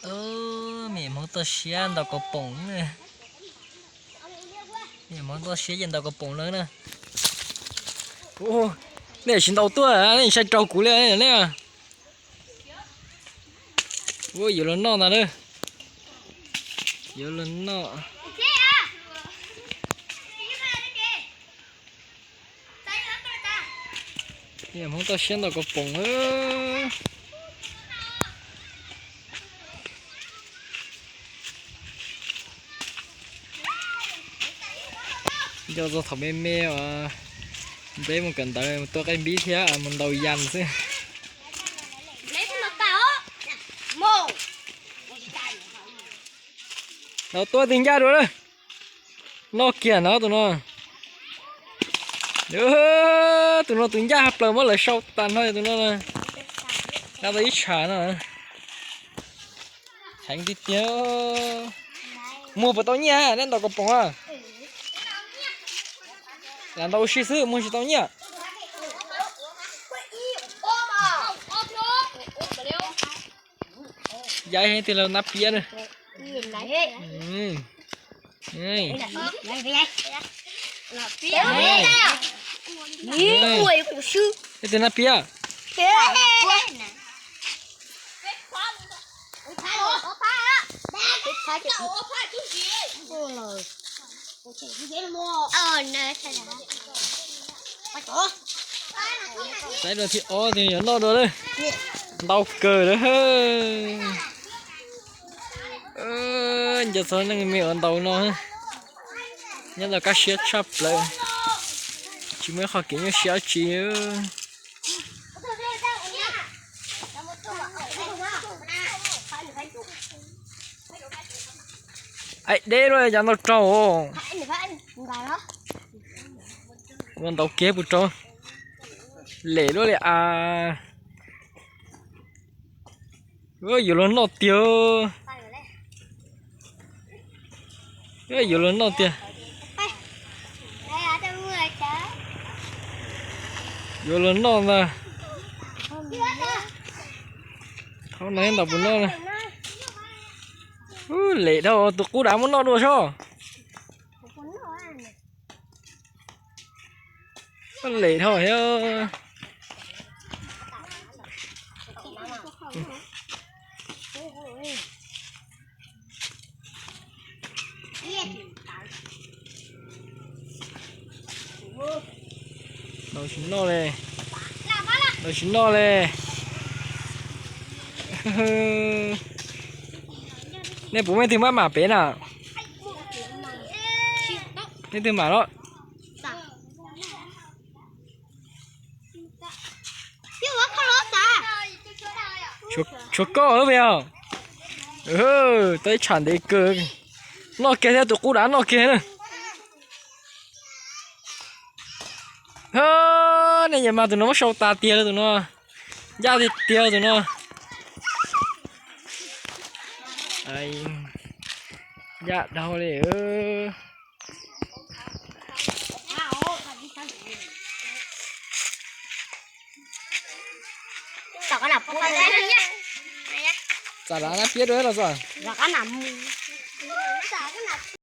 Me nyuam Hmoob toj siab ntaus kaus poom na. Me nyuam Hmoob toj siab ces ntaus kaus poom na. Nej tsis ntaus tuaj, nej sai rau kuv li ne. Ua yuav los noj ntag na. Yuav los noj. Me nyuam Hmoob toj siab ntaus kaus poom. Nco txog thaum me me os, npeb mus kawm ntawv mus tua qaib npib thiab mus ntaus yas xwb. Ntaus tua tus ncaj dua lawm. Noj kiag no tus no. Tus no tus ncaj ha plaws muab lawv sau tas no tus no. Nqa tau ib tshav no. Heev tiag tiag. Muag puas tau nyiaj nej ntaus kaus poom a? Lam ntaus ua si xwb muag tsis tau nyiaj. Yaiv heev tiag los nab piab na. Ej, tus nab piab. Saib dua thib ob tias yuav noj dua lawm. Ntau kawg lawm. Nco txog neeg me uas ntaus no, nyob ntawm kaj siab tshaj plaws, tsis muaj ib qho kev nyuaj siab dab tsi. Aib deb luaj cas ntau raug. Ua ntaus kiag puas raug. Lem luaj li as. Yuav luag noj tiag. Yuav luag noj tiag. Yuav luag noj ntag. Thaum no ntaus puas noj na. Lem dhau tus qub dav muab noj dua sob. Lem dhau thiab. Ntaus tsis noj li. Ntaus tsis noj li. Nej puas muaj leej twg maj mam pem na? Leej twg mam los? Tshuav koj xwb yog. Tau ib tsham ntev kawg. Noj kiag thiab, tus qub dav noj kiag na. Nej yam mas tus no muab sau tas tiag li tus no. Ncaj tiag tiag tus no. Ncaj dhau li. Txam dav nab piab dua los txog.